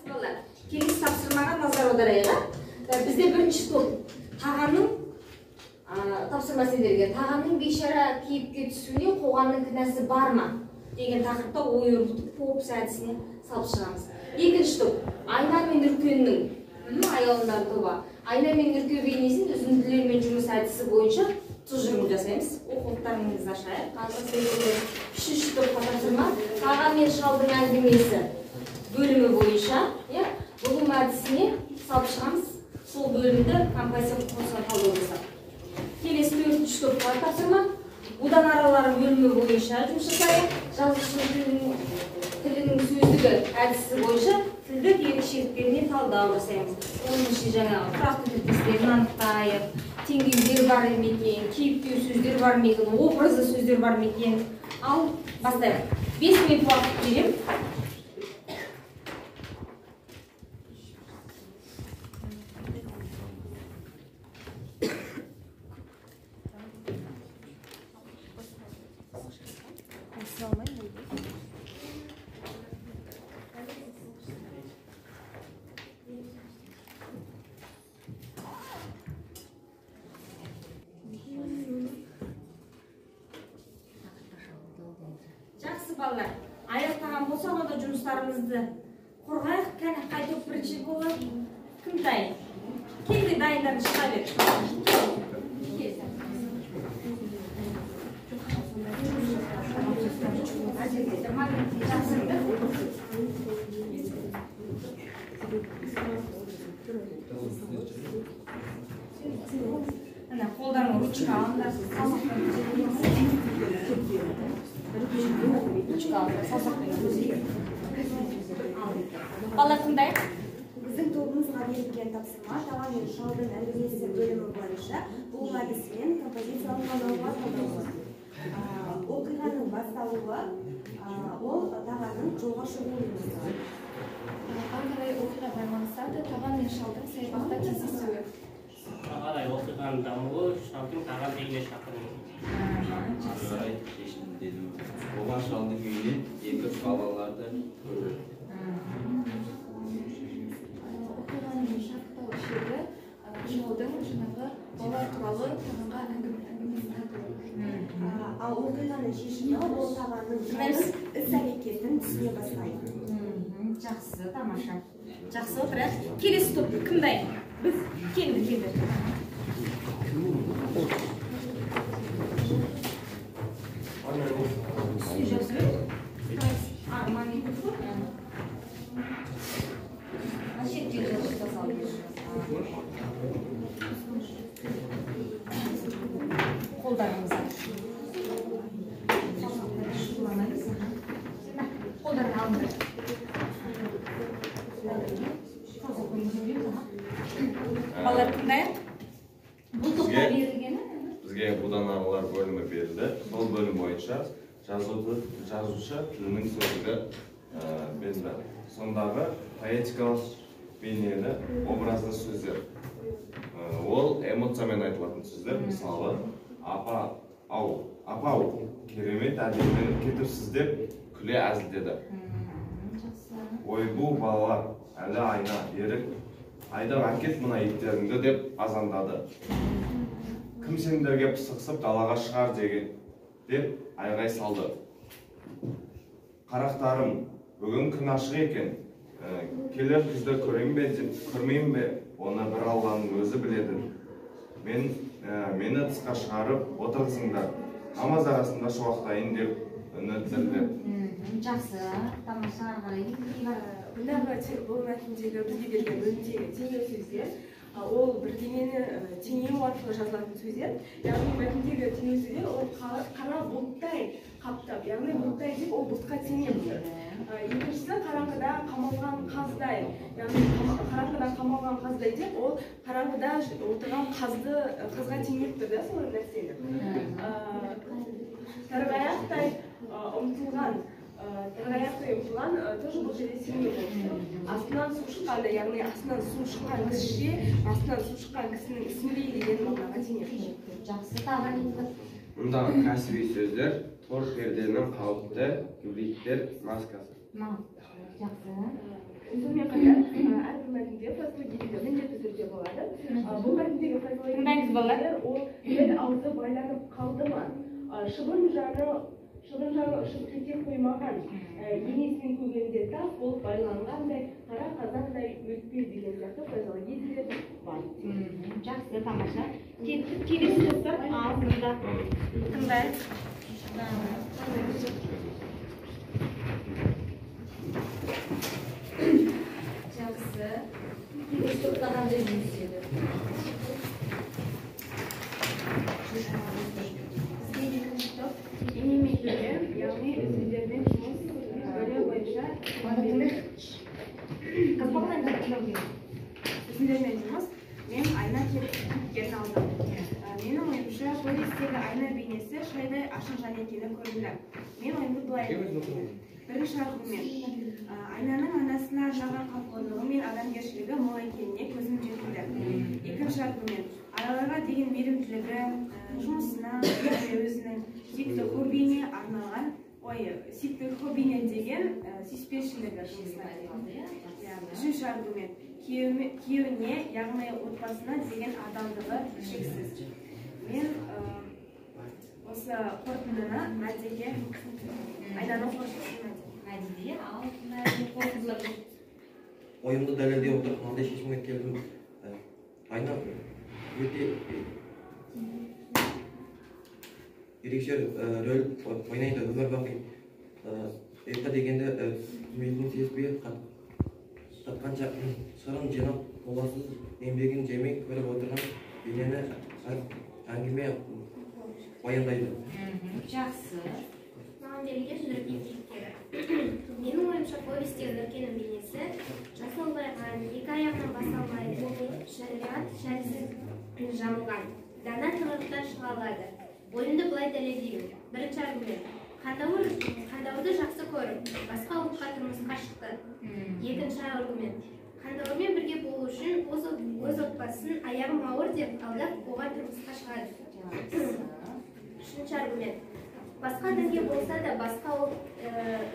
Балалар, келесі тапсырмаға назар аударайық. Бізде бірінші топ тағанның тапсырма сендерге. Тағанның бейшара кейіпке түсуіне қоғамның кінәсі бар ма деген тақырыпта ой өрбітіп попс әдісіне салып шығамыз. Екінші топ Айна мен Нүркеннің аяулымдар тобы. Айна мен Нүрке бейнесін үзінділермен жұмыс әдісі бойынша тұжырым жасаймыз. Оқулықтарыңызды ашайық. Үшінші топқа тапсырма Таған мен шалдың әңгімесі бөлімі бойынша бұлым әдісіне салып шығамыз. Сол бөлімді композиция қосыла талдау жасап. Келесі төртінші топқа тапсырма будан аралары бөлімі бойынша жұмыс жасайық. Жазушының тілінің сөздігі әдісі бойынша тілдік ерекшеліктеріне талдау жасаймыз. Оның ішінде жаңағы тұрақты тіркестерін анықтайық, теңдеулер бар ма екен, кейіптеу сөздер бар ма екен, образды сөздер бар ма екен. Ал бастайық. 5 минут уақыт беремін. Жақсы балалар, аяқтаған болсақ, онда жұмыстарымызды қорғайық. Кәне, қай топ бірінші болады? Кім дайын? Келді, дайындарың шыға бер. Ана қолдарыңа ручка алыңдар, саусақпен. Ручка алыңдар, саусақпен. Балалар, тыңдайық. Біздің тобымызға берілген тапсырма Таған мен шалдың әңгімесі бөлімі бойынша бұл әдісімен композициялық талдауға талдау. Оқиғаның басталуы ол Тағанның жолға шығуымен басталады. Ары қарай оқиға байланысады Таған мен шалдың саябақта кездесуі. Ары қарай оқиғаның дамуы шалдың Таған үйіне шақыруы. Ары қарай шешімденуі. Оған шалдың үйінен екі балаларды көру. Оқиғаның шарықтау шегі шалдың жаңағы бала туралы Тағанға әңгімесін айтуы. Ал оқиғаның шешімі ол Тағанның шалдың іс-әрекетін түсіне бастайды. Жақсы, тамаша. Жақсы, отырайық. Келесі топ кім дайын? Біз келді, келді. Үстіне жазып бер. Арман етіп қой. Мына шетке жазып салып бер. Қолдарыңызды. Қолдарын алыңдар. Балалар, тыңдайық. Бұл топқа берілгені бізге будан аралар бөлімі берілді. Сол бөлім бойынша жазушы тілінің сөздігі берілді. Сондағы поэтикалық бейнелі образды сөздер. Ол эмоциямен айтылатын сөздер. Мысалы, апа ау, апау, керемет әдеміленіп кетіпсіз деп күле әзілдеді. Ойбу балалар, әлі айна, ерік, айдап әкет мына иттеріңді деп азандады. Кім сендерге пысықсып далаға шығар деген деп айғай салды. Қарақтарым, бүгін күн ашық екен, келер күзді көрем бе деп көрмеймін бе, оны бір Алланың өзі біледі. Мені тысқа шығарып отырғызыңдар, намаз арасында шуақтайын деп үні дірілдеп. Жақсы, тамаша, ары қарай. Бұндағы бұл мәтіндегі бізге берген бөлімдегі теңеу сөздер, ол бірдеңені теңеу арқылы жазылатын сөздер. Яғни мәтіндегі теңеу сөздер ол қара бұлттай қаптап, яғни бұлттай деп ол бұлтқа теңеп тұр. Екіншісі қараңғыда қамалған қаздай, яғни қараңғыда қамалған қаздай деп ол қараңғыда отырған қазға теңеп тұр да сол нәрсені. Тарғаяқтай ұмтылған, тарғаяқтай ұмтылған тоже бұл жерде теңеу болып тұр. Астынан су шыққанда, яғни астынан су шыққан кісіше, астынан су шыққан кісінің ісіндей деген мағынаға теңеп тұр. Жақсы, тағы не бар? Мұндағы кәсіби сөздер тор перденің қауіпті гибридтер маскасы. Жақсы. Сонымен қатар балалар. Ол тіл аузы байланып қалды ма? Шыбын жаны ұшып кете қоймаған, енесінің көгенде тас болып байланғандай, қара қазандай өтпе деген сияқты фразеологизмдер бар. Жақсы, тамаша. Кеттік келесі топтар. Ал, мында тыңдайық. Жақсы. Келесі топта қандай жұмыс еді? Бізге екінші топ инемейтінде, яғни үзіндермен жұмыс бөлі бойынша үзіндермен жұмыс мен айна кейіпкерін алдым. Менің ойымша, повестегі айна бейнесі шайдай ашық жан екені көрінді. Мен ойымды былай дәлелдеймін. Бірінші аргумент. Айнаның анасына арнаған қамқорлығы мен адамгершілігі мол екеніне көзім жетті. Екінші аргумент. Араларға деген мейірімділігі, жұмысына, өзінің сүйікті хоббиіне арналған, сүйікті хоббиіне деген сүйіспеншілігі жұмысына. Үшінші аргумент. Күйеуіне, яғни отбасына деген адалдығы шексіз. Мен осы қорытындыны Мәдиге, айнаның қорытындысын Мәдиге, ал қорытындылар. Ойымды дәлелдей отырып мынандай шешімге келдім. Айна өте ерекше рөл ойнайды. Өмір бақи ұйқы дегенді білмейтін, сезбей қатқанша сырын жинап, толассыз еңбегін жемей көріп отырған бейнені әңгіме баяндайды. Жақсы. Маған берілген Нұркен кейіпкері. Менің ойымша, повестегі Нұркенің бейнесі жасы ұлғайған, екі аяғынан баса алмайды, шариат шәлісін жамылған, дана тығырықтан шыға алады. Ойымды былай дәлелдеймін. Бірінші аргумент. Қандауырды жақсы көріп, басқа ұлтқа тұрмысқа шықты. Екінші аргумент. Қандауырмен бірге болу үшін өз отбасын аяғым ауыр деп алдап, оған тұрмысқа шығады. Үшінші аргумент. Басқа дінге болса да, басқа ұлт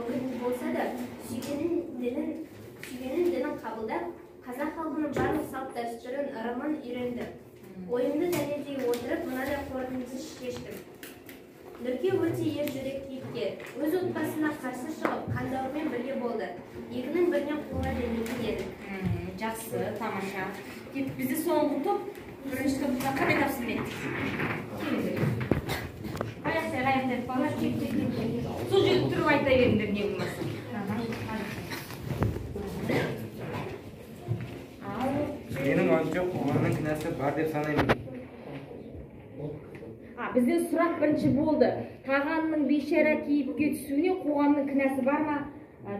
өкілі болса да, сүйгенін дінін қабылдап, қазақ халқының барлық салт-дәстүрін, ырымын үйренді. Ойымды дәлелдей отырып, мынадай қорытынды шештім. Нұрке өте ер жүрек кейіпкер. Өз отбасына қарсы шығып, Қандауырмен бірге болды. Екінің бірінен қолға бермейтін еді. Жақсы, тамаша. Кеттік, бізде соңғы топ, бірінші топқа қандай тапсырма еттік? Келіңдер. Аяқтай, аяқтай, балалар, кеп, кеп, кеп. Сол жерде тұрып айта беріңдер, не болмаса. Менің ойымша, қоғамның кінәсі бар деп санаймын. Бізде сұрақ бірінші болды. Тағанның бейшара кейіпке түсуіне қоғамның кінәсі бар ма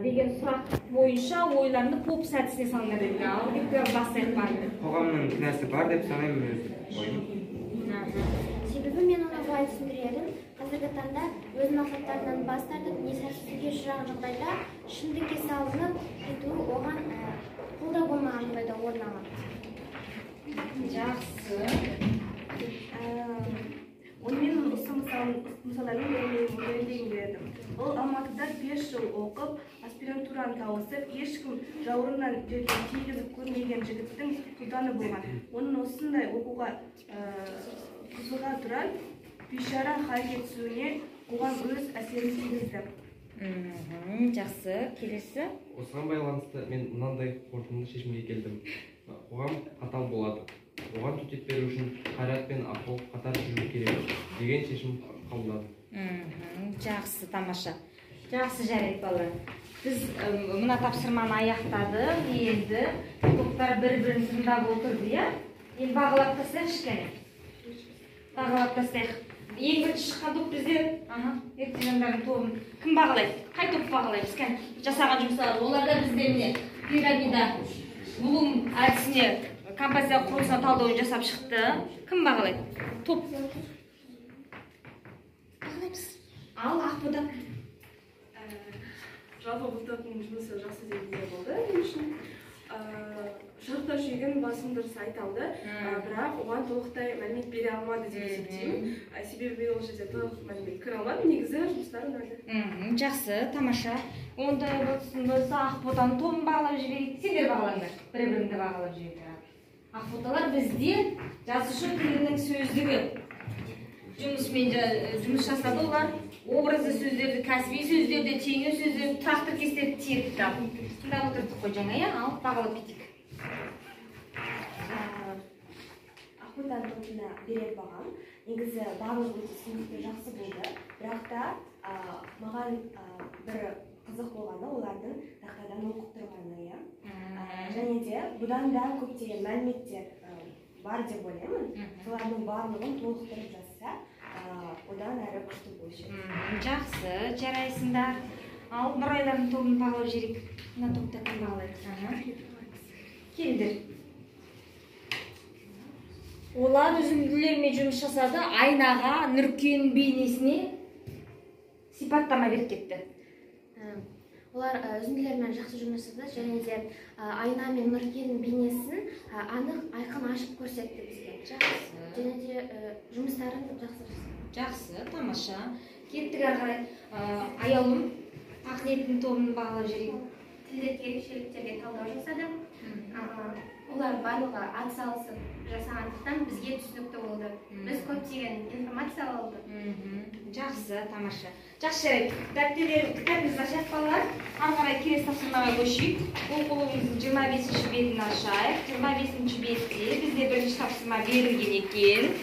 деген сұрақ бойынша ойларыңды попс әдісіне салыңдар дедік. Ал кеттік, бастайық барды. Қоғамның кінәсі бар деп санаймын өз ойым. Себебі мен оны былай түсіндірер. Қазіргі таңда өз мақсаттарынан бас тартып, не сәтсіздікке ұшыраған жағдайда шындықке салынып кетуі оған қолдау болмаған жағдайда орын алады. Жақсы. Онымен осы мысалдармен дәлелдегім келеді. Ол Алматыда 5 жыл оқып, аспирантураны тауысып, ешкім жауырыннан жерге тигізіп көрмеген жігіттің сұлтаны болған. Оның осындай оқуға қызыға тұра бейшара халге түсуіне оған өз әсерін тигізді. Жақсы, келесі. Осыған байланысты мен мынандай қорытынды шешімге келдім. Қоғам қатал болады. Оған төтеп беру үшін қайрат пен ақыл қатар жүру керек деген шешім қабылдадым. Жақсы, тамаша. Жақсы, жарайды балалар. Біз мына тапсырманы аяқтадық. Енді топтар бір-бірін тыңдап отырды, иә? Енді бағалап тастайықшы кәне. Бағалап тастайық. Ең бірінші шыққан топ бізде, еркежандардың тобын кім бағалайды? Қай топ бағалайды? Кәне, жасаған жұмыстары. Олар да бізде міне пирамида Блум әдісіне композиция құрылысына талдауын жасап шықты. Кім бағалайды? Топ. Бағалаймыз. Ал Ақбота. Жалпы бұл топтың жұмысы жақсы деңгейде болды мен үшін. Шарықтау шегін басым дұрыс айта алды, бірақ оған толықтай мәлімет бере алмады деп есептеймін. Себебі мен ол жерде толық мәлімет кіре алмадым. Негізі жұмыстар ұнады. Жақсы, тамаша. Ондай болса Ақботаның тобын бағалап жіберейік. Сендер бағалаңдар. Бір-біріңді бағалап жіберіңдер. Ақботалар бізде жазушы тілінің сөздігі жұмысымен жұмыс жасады олар. Образды сөздерді, кәсіби сөздерді, теңеу сөздерді, тұрақты тіркестерді теріпті. Тыңдап отырдық қой жаңа, иә? Ал бағалап кетейік. Ақботаның тобына берер бағам. Негізі барлығы өте түсінікті, жақсы болды. Бірақ та маған бір қызық болғаны олардың тақтадан оқып тұрғаны, иә. Және де бұдан да көптеген мәліметтер бар деп ойлаймын. Солардың барлығын толықтырып жазса, одан әрі күшті болушы еді. Жақсы, жарайсыңдар. Ал Нұрайлардың тобын бағалап жіберейік. Мына топты кім бағалайды? Келіңдер. Олар үзінділермен жұмыс жасады. Айнаға, Нұркенің бейнесіне сипаттама беріп кетті. Олар үзінділермен жақсы жұмыс жасады және де айна мен Нұркенің бейнесін анық, айқын ашып көрсетті бізге. Жақсы. Және де жұмыстарын жақсы жасады. Жақсы, тамаша. Кеттік ары қарай. Аяулым, Ақниеттің тобын бағалап жіберейік. Тілдік ерекшеліктерге талдау жасады. Олар барлығы атсалысып жасағандықтан бізге түсінікті болды. Біз көптеген информация алдық. Жақсы, тамаша. Жақсы, жарайды. Дәптерлер, кітабымызды ашайық, балалар. Ары қарай келесі тапсырмаға көшейік. Оқулығымыздың 25-ші бетін ашайық. 25-ші бетте бізде бірінші тапсырма берілген екен.